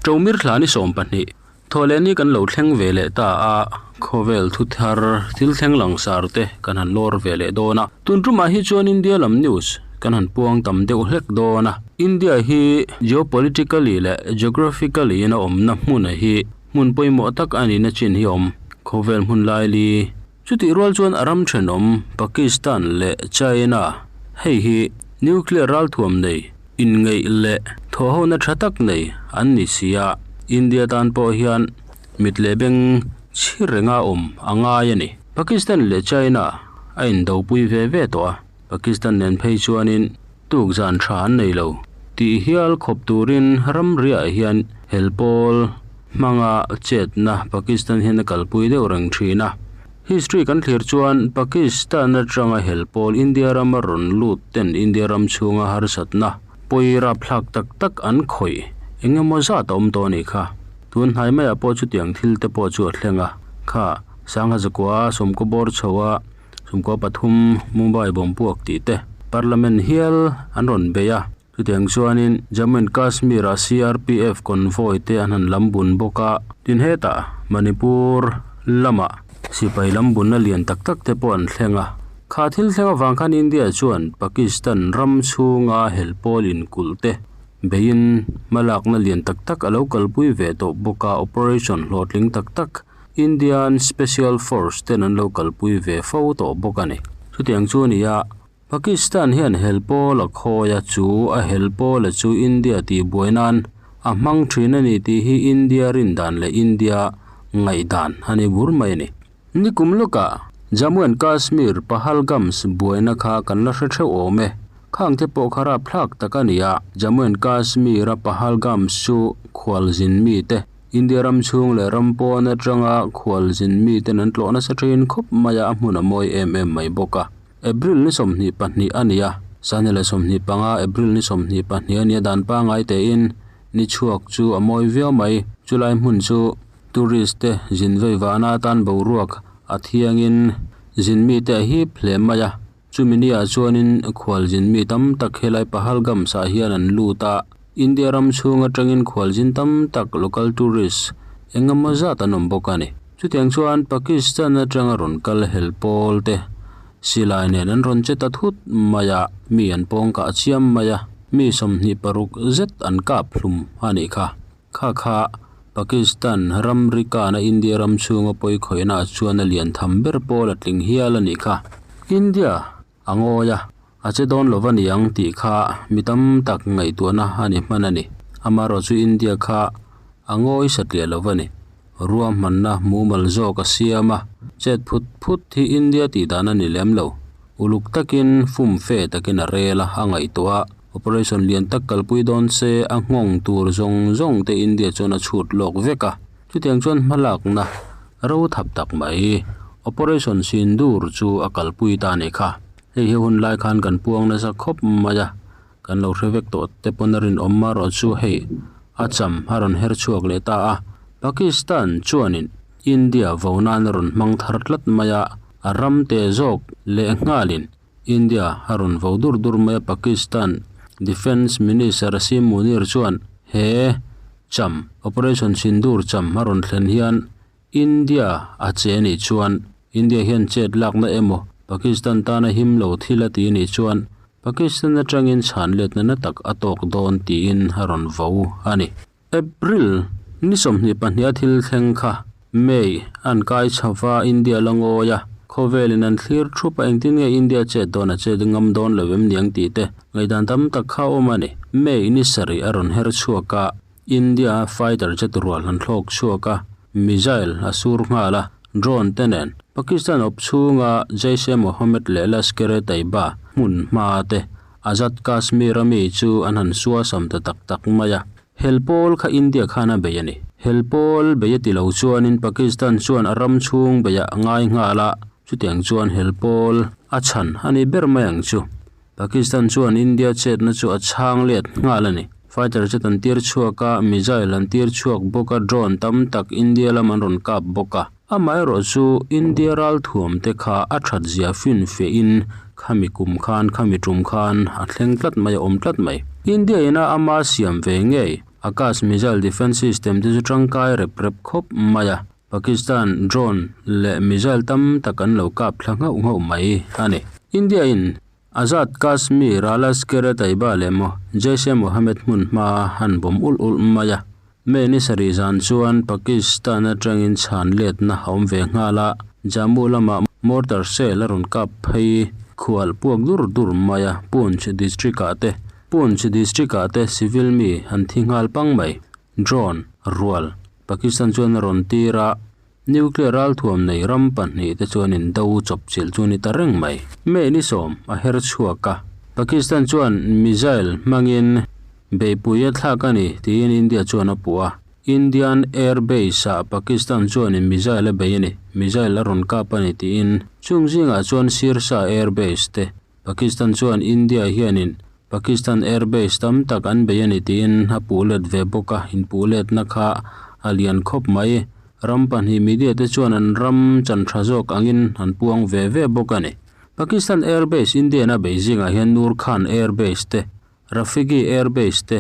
Ṭomir thla ni 12, thawhlehni kan lo thleng ve leh ta a, khawvel thu thar thil thleng langsar te kan han lawr ve leh dawn a. Tun ṭumah hi chuan India lam news kan han puang tam deuh hlek dawn a. India hi geopolitically leh geographically in a awmna hmuna hi hmun pawimawh tak a nihna chin hi a awm. Khawvel hmun laili Chutih rual chuan a ram thenawm Pakistan leh China hei hi nuclear ralthuam nei, inngeih leh thawhhona tha tak nei an ni si a, India tan pawh hian mit leh beng chhi renga awm a ngai a ni. Pakistan leh China a indopui ve ve tawh a, Pakistan nen phei chuanin tuk zan tha an nei lo tih hial khawp turin ramriah hian helpawl hmanga chetna Pakistan hian a kalpui deuh reng thin a. History kan thlir chuan Pakistan atanga helpawl India rama rawn lut ten India ram chhunga harsatna pawi rapthlak tak tak an khawih eng emaw zat a awm tawh a nih kha. Tun hnai maiah pawh chutiang thil te pawh chu a thleng a, kha Sangha zakua sawmkaw bawr chho a Chhungkaw pathum Mumbai bawmpuak tih te Parliament hial an rawn bei a, chutiang chuanin Jammu and Kashmir ah CRPF convoy te an han lam bun bawk a, tin hetah Manipur lamah sipai lam bunna lian tak tak te pawh an thleng a. Kha thil thleng avang khan India chuan Pakistan ram chhunga helpawl inkulh te beiin hmalakna lian tak tak a lo kalpui ve tawh bawk a, operation hlawhtling tak tak Indian Special Force ten an lo kalpui ve fo tawh bawk a ni. Chutiang chu a ni a, Pakistan hian helpawl a khawi a, chu a helpawl a chu India tihbuai nan a hmang thin a ni tih hi India rindan leh India ngaihdan a ni bur mai a ni. Nikum lawkah Jammu and Kashmir Pahalgams buaina kha kan la hre theuh awm e. Khang te pawh kha rapthlak tak a ni a, Jammu and Kashmir a Pahalgams chu khualzin mite India ram chhung leh ram pawn atanga khualzin miten an tlawh nasa thin khawp mai a, a hmun a mawi em em mai bawk a. April ni 22 a ni a, Sani leh 25 April ni 22 a ni a, dan pangngai tein ni chhuak chu a mawi viau mai. Chulai hmun chu tourist te zin vei vana atan boruak a thiangin zin mite a hip hle mai a. Chumi niah chuanin khualzin mi tam tak helai Pahalgams ah hian an lut a, India ram chhung atangin khualzin tam tak local tourist eng emaw zat an awm bawk a ni. Chutiang chuan Pakistan atanga rawn kal hel pawl te silai nen an rawn che ta thut mai a, mi an pawng kah chiam mai a, mi 26 zet an kap hlum a nih kha. Kha kha Pakistan ramri kana India ram chhunga pawi khawihna ah chuan a lian tham ber pawl a tling hial a nih kha. India a ngawi a, a che dawn lo va ni ang tih kha mi tam tak ngaihtuahna a ni hman a ni. Amaherawh chu India kha a ngawi satliah lo va ni. Ruahmanna mumal zawk a siam a, chet phut phut hi India tih dan a ni lem lo. Uluk takin fumfe takin a rel a, a ngaihtuah a. Operation lian tak kalpui dawn se a nghawng tur zawng zawng te India chuan a chhut lawk vek a, chutiang chuan hmalakna ro thap tak mai Operation Sindoor chu a kalpui ta a nih kha. Hei hi hun lai khan kan puang nasa khawp mai a, kan lo hre vek tawh te pawn a rinawm marawh chu hei a cham a rawn her chhuak leh ta a, Pakistan chuanin India vo nan a rawn hmang thar tlat mai a, a ram te zawk lehnghalin India a rawn vo dur dur mai a, Pakistan Defence Minister Asim Munir chuan he cham, Operation Sindoor cham a rawn thlen hian India a che anih chuan India hian chet lakna emaw Pakistan tana him lo thil a ti anih chuan Pakistan atangin chhan letna na tak a tawk dawn tiin a rawn vo a ni. April ni 22 a thil thleng kha May an kai chho va, India la ngawi a, khawvelin an thlir thup a, engtin nge India chet dawn a chet ngam dawn lo em niang tih te ngaihdan tam tak kha a awm a ni. May ni sarih a rawn her chhuak a, India fighter jet rual an thlawk chhuak a, missile a sur nghal a, drone te nen Pakistan awp chhunga Jaish-e-Mohammed leh Lashkar-e-Taiba hmun hma te Azad Kashmir a mi chu an han suasam ta tak tak mai a. Hel pawl kha India khan a bei a ni. Hel pawl bei a ti lo chuanin Pakistan chuan a ram chhung beiah a ngai nghal a, chutiang chuan hel pawl a chhan a ni ber mai ang chu. Pakistan chuan India chetna chu a chhang let nghal a ni. Fighter jet an tir chhuak a, missile an tir chhuak bawk a, drone tam tak India lam an rawn kap bawk a. Amaherawh chu India ralthuam te kha a that zia finfiah in khami kum khan khami tum khan a thleng tlat mai a awm tlat mai. India ina ama siam ve ngei. Akash missile defence system te chu tangkai rep rep khawp mai a, Pakistan drone leh missile tam tak an lo kap thla nghauh nghauh mai a ni. India in Azad Kashmir a Lashkar-e-Taiba leh maw Jaish-e-Mohammed hmun hma an bawm ulh ulh mai a, May ni sarih zan chuan Pakistan atangin chhan letna a awm ve nghal a, Jammu lamah mortar shell a rawn kap phei khual puak dur dur mai a, Poonch district ah te Poonch district ah te civil mi an thi nghal pang mai. Drone, rual, Pakistan chuan a rawn tir a, nuclear ralthuam nei ram pahnih te chuan in do chawp chilh chu a ni ta reng mai. May ni sawm a her chhuak a, Pakistan chuan missile hmangin beihpui a thlak a ni tiin India chuan a puh a. Indian Air Base ah Pakistan chuanin missile a bei a ni, missile a rawn kap a ni tiin chung zingah chuan Sirsa Air Base te Pakistan chuan India hianin Pakistan Air Base tam tak an bei a ni tiin a puh let ve bawk a, inpuh letna kha a lian khawp mai. Ram pahnih media te chuan an ram chan tha zawk angin an puang ve ve bawk a ni. Pakistan Air Base Indian a bei zingah hian Nur Khan Air Base te, Rafiqi Air Base te,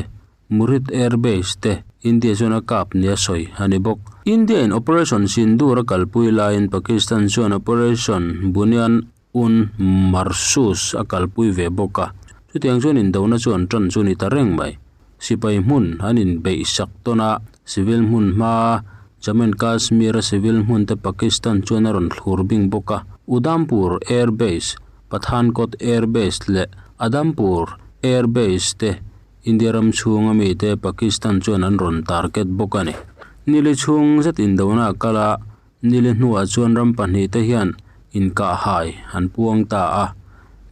Murid Air Base te India chuan a kap nia sawi a ni bawk. India in Operation Sindoor a kalpui laiin Pakistan chuan Operation Bunyan Un Marsus a kalpui ve bawk a, chutiang chuan indona chu an tan chu a ni ta reng mai. Sipai hmun an inbeih sak tawn a, civil hmun hma Jammu and Kashmir a civil hmun te Pakistan chuan a rawn thlur bing bawk a. Udhampur Air Base, Pathankot Air Base leh Adampur Air Base te India ram chhunga mite Pakistan chuan an rawn target bawk a ni. Nili chhung zet indona a kal a, Nili hnuah chuan ram pahnihte hian inkahhai an puang ta a.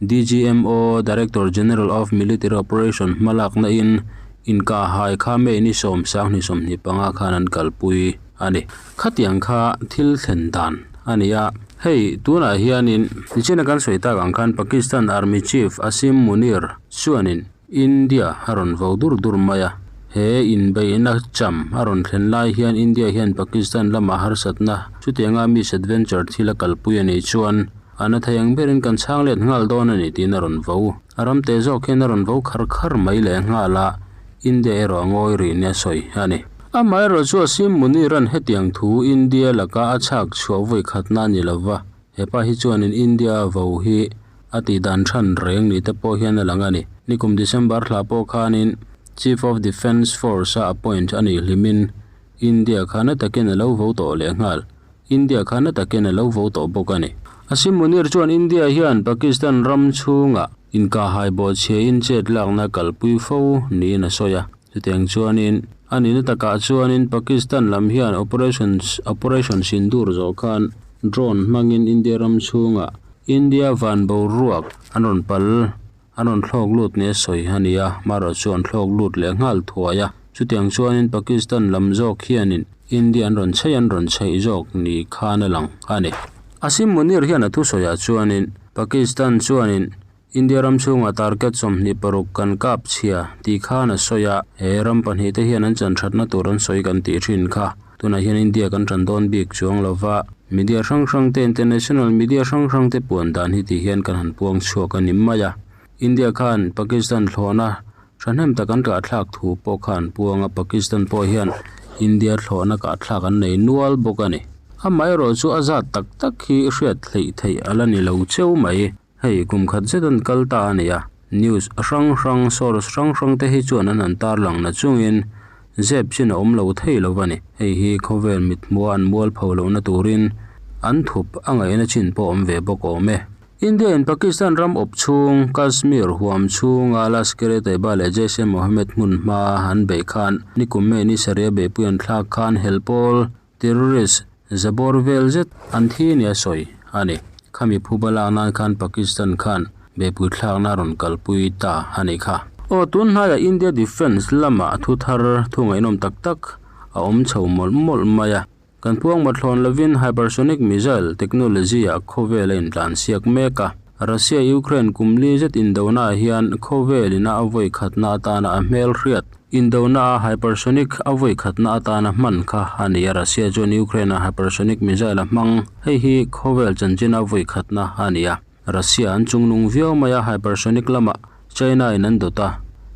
DGMO, Director General of Military Operation, hmalakna in inkahhai kha May ni sawm 2025 khan an kalpui a ni. Khatiang kha thil thlen dan a ni a. Hei, tunah hianin nichina kan sawi tak ang khan Pakistan Army Chief Asim Munir chuanin India a rawn vo dur dur mai a, he inbeihna cham a rawn thlen lai hian India hian Pakistan lamah harsatna chutianga misadventure thil a kalpui a nih chuan a na thei ang berin kan chhang let nghal dawn a ni tiin a rawn vo. A ram teh zawk hian a rawn vo khar khar mai leh nghal a, India erawh a ngawi rih nia sawi a ni. Amaherawh chu Asim Munir-a'n hetiang thu India laka a chhak chhuah vawi khatna a ni lova, Hepa hi chuanin India vo hi a tih dan than reng ni te pawh hian a lang a ni. Nikum December thla pawh khanin Chief of Defence Force a appoint a nih hlimin India kha na takin a lo vo tawh leh nghal. India kha na takin a lo vo tawh bawk a ni. Asim Munir chuan India hian Pakistan ram chhungah inkahhai bawhchhiain chet lakna kalpui fo niin a sawi a. Chutiang chuanin a nihna takah chuanin Pakistan lam hian Operation Operation Sindoor zawh khan drone hmangin India ram chhungah India van boruak an rawn pal an rawn thlawk lut nia sawi a ni a, marawh chu an thlawk lut leh nghal thuai a. Chutiang chuanin Pakistan lam zawk hianin India an rawn chheih an rawn chheih zawk ni khan a lang a ni. Asim Munir hian a thusawiah chuanin Pakistan chuanin India ram chhungah target 26 kan kap chhia tih khan a sawi a, he ram pahnih te hian an chan thatna tur an sawi kan tih thin kha. Tunah hian India kan tan dawn bik chuang lova, media hrang hrang te international media hrang hrang te puan dan hi ti hian kan han puang chhuak a ni mai a. India khan Pakistan thlawhna thahnem tak an kahthlak thu pawh kha an puang a, Pakistan pawh hian India thlawhna kahthlak an nei nual bawk a ni. Amaherawhchu chu a zat tak tak hi hriat hleih theih a la ni lo cheu mai. Hei kum khat zet an kal ta a ni a, news hrang hrang source hrang hrang te hi chuan an han tarlang na chungin zep chin a awm lo thei lo a ni. Hei hi khawvel mithmuha an mual pho lohna turin an thup a ngaihna chin pawh awm ve bawk awm e. India in Pakistan ram awp chhung Kashmir huam chhunga Lashkar-e-Taiba leh Jaish-e-Mohammed hmun hma an beih khan nikum May ni sarih a beihpui an thlak khan hel pawl Terrorist zabawr vel zet an thi nia sawi a ni. Khami phuba lak nan khan Pakistan khan beihpui thlakna a rawn kalpui ta a nih kha. Aw tun hnaiah India Defence lamah thu thar thu ngaihnawm tak tak a awm chho mawlh mawlh mai a. Kan puang mathlawn lovin hypersonic missile technology ah khawvel a intlansiak mek a. Russia-Ukraine kum li zet indona ah hian khawvel ina a vawi khatna atana a hmel hriat. Indona a hypersonic a vawi khatna atana hman kha a ni a, Russia chuan Ukraine a hypersonic missile a hmang. Hei hi khawvel chanchin a vawi khatna a ni a. Russia an chungnung viau mai a, hypersonic lamah China in an dawt a,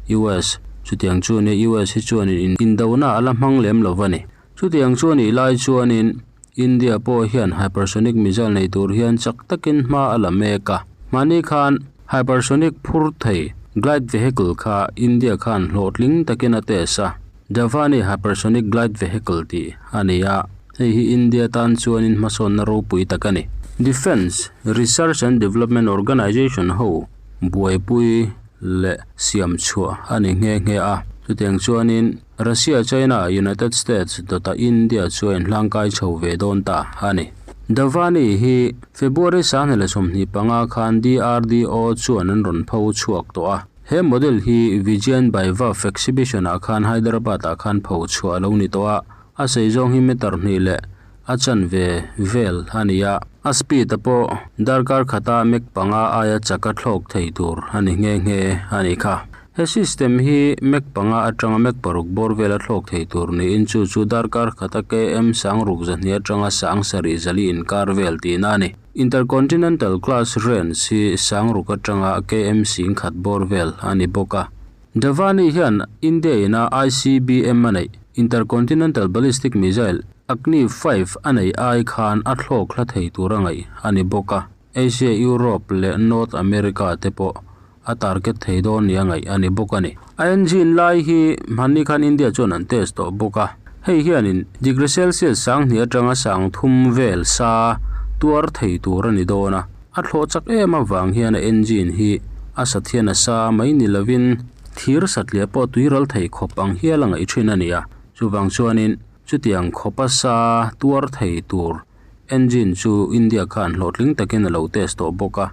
US. Chutiang chu nia US hi chuanin indona a la hmang lem lo va ni. Chutiang chu a nih lai chuanin India pawh hian hypersonic missile nei tur hian chak takin hma a la mek a. Mahni khan hypersonic phur thei glide vehicle kha India khan hlawhtling takin a test a, Davani hypersonic glide vehicle tih a ni a, hei hi India tan chuanin hmasawnna ropui tak a ni. Defence Research and Development Organisation ho buaipui leh siam chhuah a ni nghe nghe a, chutiang chuanin Russia, China, United States dawtah India chu a inhlangkai chho ve dawn ta a ni. Davani hi February 2025 khan DRDO chuan an rawn pho chhuak tawh a. He model hi Vigyan Vaibhav Exhibition-ah khan Hyderabad-ah khan pho chhuah a lo ni tawh a, a sei zawng hi meter hnih leh a chanve vel a ni a. A speed a pawh darkar khata Mach panga aia chaka thlawk thei tur a ni nghe nghe a nih kha. He system hi Mach panga atanga Mach paruk bawr vela thlawk thei tur niin chu chu darkar khata km sang ruk zahnih atanga sang sarih zali inkar vel tihna a ni. Intercontinental class range hi sang ruk atanga km sing khat bawr vel a ni bawk a. Davani hian India ina ICBM a neih Intercontinental Ballistic Missile Agni-five a neih ai khan a thlawk hla thei tur a ngaih a ni bawk a. Asia, Europe leh North America te pawh a target thei dawn nia ngaih a ni bawk a ni. A engine lai hi hmanni khan India chuan an test tawh bawk a, hei hianin degree Celsius sanghnih atanga sang thum vel sa tuar thei tur a ni dawn a, a thlawh chak em avang hian a engine hi a sat hian a sa mai ni lovin thir satliah pawh tuiral thei khawp ang hial a ngaih thin a ni a, chuvang chuanin chutiang khawpa sa tuar thei tur Engine chu India khan hlawhtling takin a lo test tawh bawk a,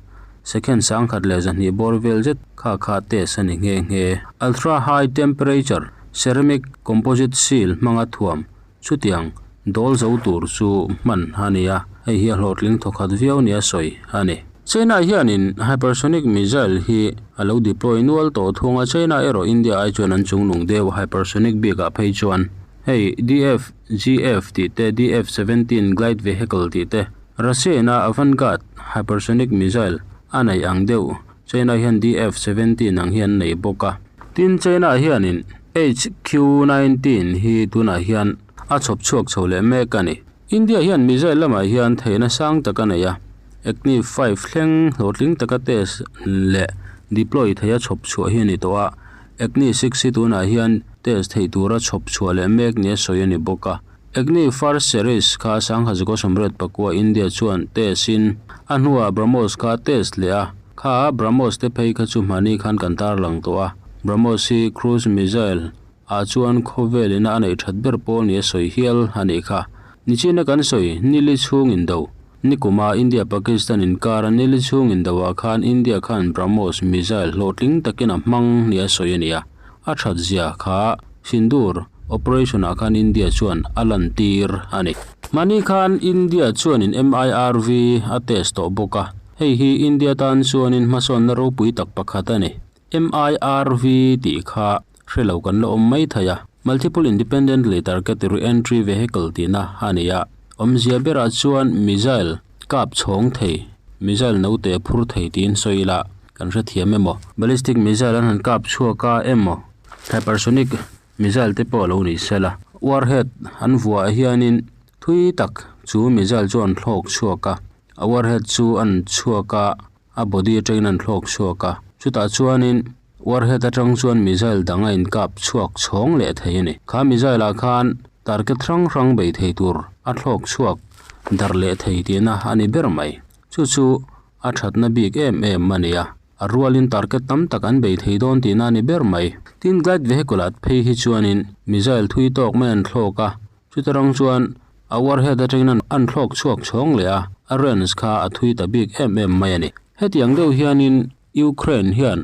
second sangkhat leh zahnih bawr vel zet kha kha test a ni nghe nghe. Ultra high temperature ceramic composite seal hmanga thuam chutiang dawl zo tur chu hman a ni a, hei hi a hlawhtling thawkhat viau nia sawi a ni. China hianin hypersonic missile hi a lo deploy nual tawh thung a, China erawh India ai chuan an chungnung deuh hypersonic bikah phei chuan hei DF GF tih te, DF 17 glide vehicle tih te, Russia ina Avangard hypersonic missile a neih ang deuh, China hian DF 17 ang hi an nei bawk a. Tin, China hianin HQ 19 hi tunah hian a chhawp chhuak chho leh mek a ni. India hian missile lamah hian theihna sang tak a nei a, Agni 5 thleng hlawhtling taka test leh deploy theia chhawp chhuah hi a ni tawh a. Agni 6 hi tunah hian test theih tura chhawp chhuah leh mek nia sawi a ni bawk a. Agni First Series kha sangha zikaw sawmriat pakua India chuan test in a hnuah BrahMos kha test leh a. Kha BrahMos te phei kha chu hmani khan kan tarlang tawh a. BrahMos hi cruise missile ah chuan khawvel ina a neih that ber pawl nia sawi hial a nih kha. Nichina kan sawi nili chhung indo. Nikuma India-Pakistan inkara nili chhung indoah khan India khan BrahMos missile hlawhtling takin a hmang nia sawi a ni a, a that zia kha Sindoor operation-ah khan India chuan a lantir a ni. Hmani khan India chuanin MIRV a test tawh bawk a, hei hi India tan chuanin hmasawnna ropui tak pakhat a ni. MIRV tih kha hre lo kan la awm mai thei a, Multiple Independently Targeted Re-entry Vehicle tihna a ni a, awmzia berah chuan missile kap chhawng thei, missile note phur thei tiin sawi ila kan hrethiam emaw, ballistic missile an han kap chhuak a emaw, hypersonic missile te pawh a lo ni sela, warhead an vuah hianin thui tak chu missile chu an thlawk chhuak a, a warhead chu an chhuak a. A body atangin an thlawk chhuak a, chutah chuanin warhead atang chuan missile dang a inkap chhuak chhawng leh thei a ni. Kha missile ah khan target hrang hrang bei thei tur a thlawk chhuak darh leh thei tihna a ni ber mai. Chu chu a thatna bik em em a ni a, a rualin target tam tak an bei thei dawn tihna a ni ber mai. Tin glide vehicle ah phei hi chuanin missile thui tawk mai an thlawk a, Chuta rang chuan a warhead atangin an thlawk chhuak chhawng leh a, a range kha a thui ta bik em em mai a ni. Hetiang deuh hianin Ukraine hian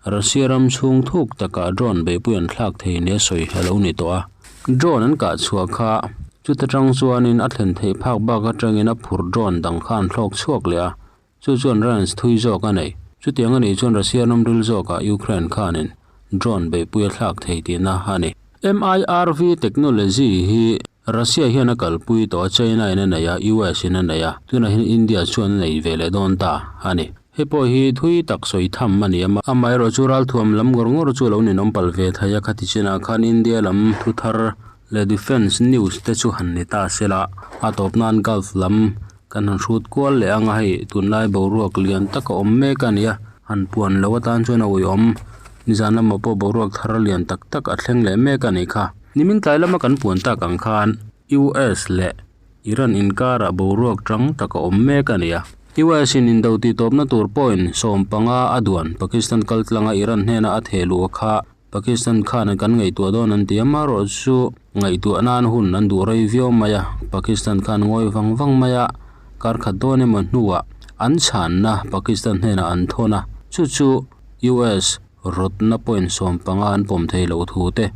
Russia ram chhung thuk takah drone beihpui an thlak thei nia sawi a lo ni tawh a. Drone an kah chhuah kha chuta tang chuanin a thlen theih phak bak atangin a phur drone dang kha an thlawk chhuak leh a, Chu chuan range thui zawk a nei. Chutiang a nih chuan Russia ram ril zawkah Ukraine khanin drone beihpui a thlak thei tihna a ni. MIRV technology hi Russia hian a kalpui tawh a, China in a nei a, US in a nei a, tunah hian India chuan a nei ve leh dawn ta a ni. Hei pawh hi thui tak sawi tham a ni a, amaherawh chu ralthuam lam ngawr ngawr chu a lo ninawm palh ve thei a, khati chinah khan India lam thu thar leh defence news te chu han ni ta se la, a tawp nan Gulf lam kan han hrut kual leh ang a, hei tunlai boruak lian tak a awm mek a ni a, han puan loh atan chuan a uiawm nizan lamah pawh boruak thar lian tak tak a thleng leh mek a nih kha. Nimin tlai lama kan puan tak ang khan US leh Iran inkarah boruak tang tak a awm mek a ni a. US in indo tihtawpna tur point 15 a duan Pakistan kaltlanga Iran hnena a theh luh kha Pakistan khan kan ngaihtuah dawn an ti a, amaherawh chu ngaihtuah nan hun an duh rei viau mai a, Pakistan khan ngawi vang vang mai a, kar khat dawn emaw hnuah an chhanna Pakistan hnenah an thawn a, chu chu US rawtna point 15 an pawm thei loh thu te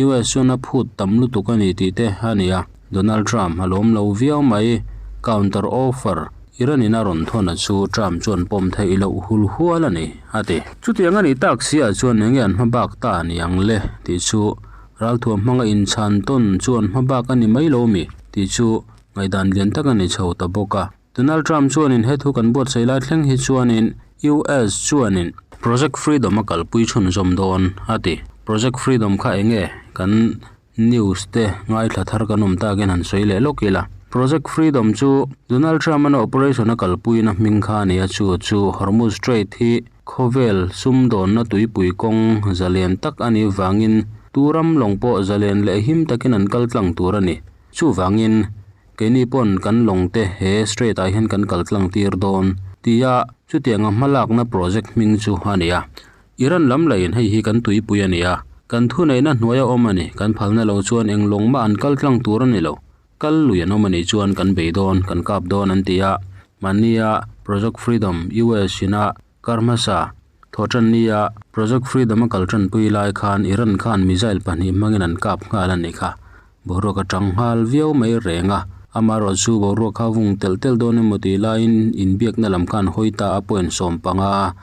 US chuan a phut tam lutuk a ni tih te a ni a, Donald Trump a lawm lo viau mai. Counter offer Iran in a rawn thawn a chu Trump chuan pawm theih loh hul hual a ni, a ti. Chutiang a nih tak si ah chuan enge an hma bak ta a ni ang le tih chu ralthuam hmanga inchhan tawn chuan hma bak a ni mai lo mi tih chu ngaihdan lian tak a ni chho ta bawk a. Donald Trump chuanin he thu kan buatsaih lai thleng hi chuanin US chuanin Project Freedom a kalpui chhunzawm dawn a ti. Project Freedom kha enge kan news te ngaithla thar kan awm takin han sawi leh lawk ila. Project Freedom chu Donald Trump-an operation a kalpuina hming kha a ni a, chu chu Hormuz Strait hi khawvel sumdawnna tuipui kawng zalen tak a nih vangin tu ram lawng pawh zalen leh him takin an kal tlang tur a ni. Chuvangin Keini pawn kan lawng te he strait ah hian kan kal tlang tir dawn tia chutianga hmalakna project hming chu a ni a. Iran lam lahin hei hi kan tuipui a ni a, kan thuneihna hnuaia awm a ni, kan phalna lo chuan eng lawng mah an kal tlang tur a ni lo, kal lui an awm a nih chuan kan bei dawn, kan kap dawn an ti a, mahnia Project Freedom US ina kar hmasa thawhtan nia Project Freedom a kal tanpui lai khan Iran khan missile pahnih hmangin an kap nghal a nih kha. Boruak a tang nghal viau mai reng a, amaherawh chu boruak kha vung telh telh dawn emaw tih laiin inbiakna lam khan hawi ta a point 15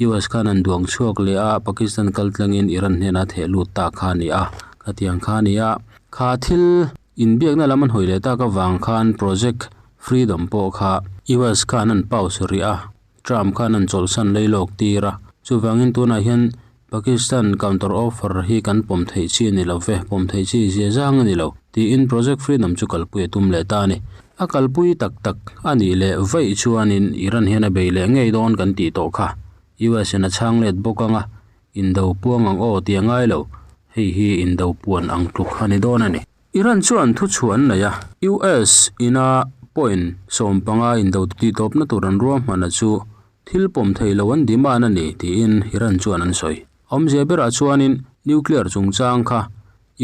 US khan an duang chhuak leh a, Pakistan kal tlangin Iran hnena theh lut ta kha a ni a, khatiang kha a ni a. Kha thil inbiakna lam an hawi leh tak avang khan Project Freedom pawh kha US khan an pause rih a, Trump khan an chawlhsan lei lawk tir a, chuvangin tunah hian Pakistan counter offer hi kan pawm theih chi a ni lo ve, pawm theih chi zia zang a ni lo, tiin Project Freedom chu kalpui a tum leh ta a ni. A kalpui tak tak a nih leh vaih chuanin Iran hian a bei leh ngei dawn kan tih tawh kha. US in a chhang let bawk ang a, indo puang ang aw tih a ngai lo, hei hi indo puan ang tluk a ni dawn a ni. Iran chuan thuchhuah an nei a, US ina point 15 indo tihtawpna tur an ruahmanna chu thil pawm thei lo an demand a ni tiin Iran chuan an sawi. Awmzia berah chuanin nuclear chungchang kha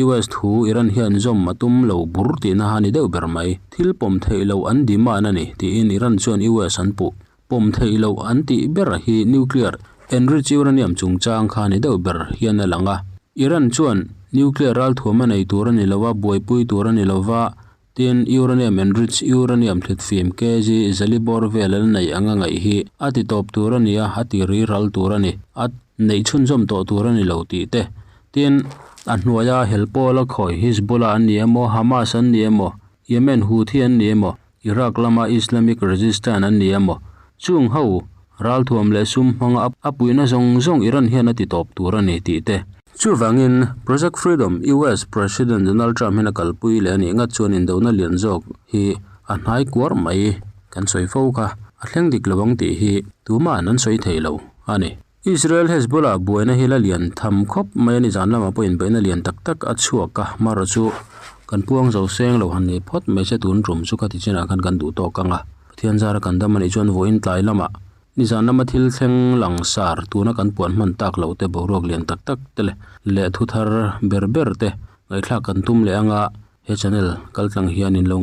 US thu Iran hian zawm a tum lo bur tihna a ni deuh ber mai. Thil pawm theih loh an demand a ni tiin Iran chuan US an puh. Pawm theih loh an tih ber hi nuclear enriched uranium chungchang kha ni deuh ber hian a lang a. Iran chuan nuclear ralthuam a nei tur a ni lo a, buaipui tur a ni lo va, tin uranium enriched uranium thlitfim kg zali bawr vel an neih anga ngaih hi a ti tawp tur a ni a, a ti ri ral tur a ni, a neih chhunzawm tawh tur a ni lo tih te. Tin, a hnuaia helpawl a khawi Hizbullah an ni emaw, Hamas an ni emaw, Yemen Houthi an ni emaw, Iraq lama Islamic Resistance an ni emaw, chung ho ralthuam leh sum hmanga a puihna zawng zawng Iran hian a ti tawp tur a ni tih te. Chuvangin, Project Freedom US President Donald Trump hian a kalpui leh a nih ngat chuan indona lian zawk hi a hnai kuar mai kan sawi fo kha a thleng dik lo ang tih hi tuma'n an sawi thei lo a ni. Israel Hezbollah buaina hi la lian tham khawp mai a ni, zan lamah pawh inbeihna lian tak tak a chhuak a, marawh chu kan puang zo seng lo han nei phawt mai se tun tum chu khati chinah khan kan duh tawk ang a, Pathian zara kan dam a nih chuan vawiin tlai lamah nizan lama thil thleng langsar tuna kan puan hman tak loh te boruak lian tak tak te leh leh thu thar ber ber te ngaihthlak kan tum leh ang a, he channel kaltlang hian in lo.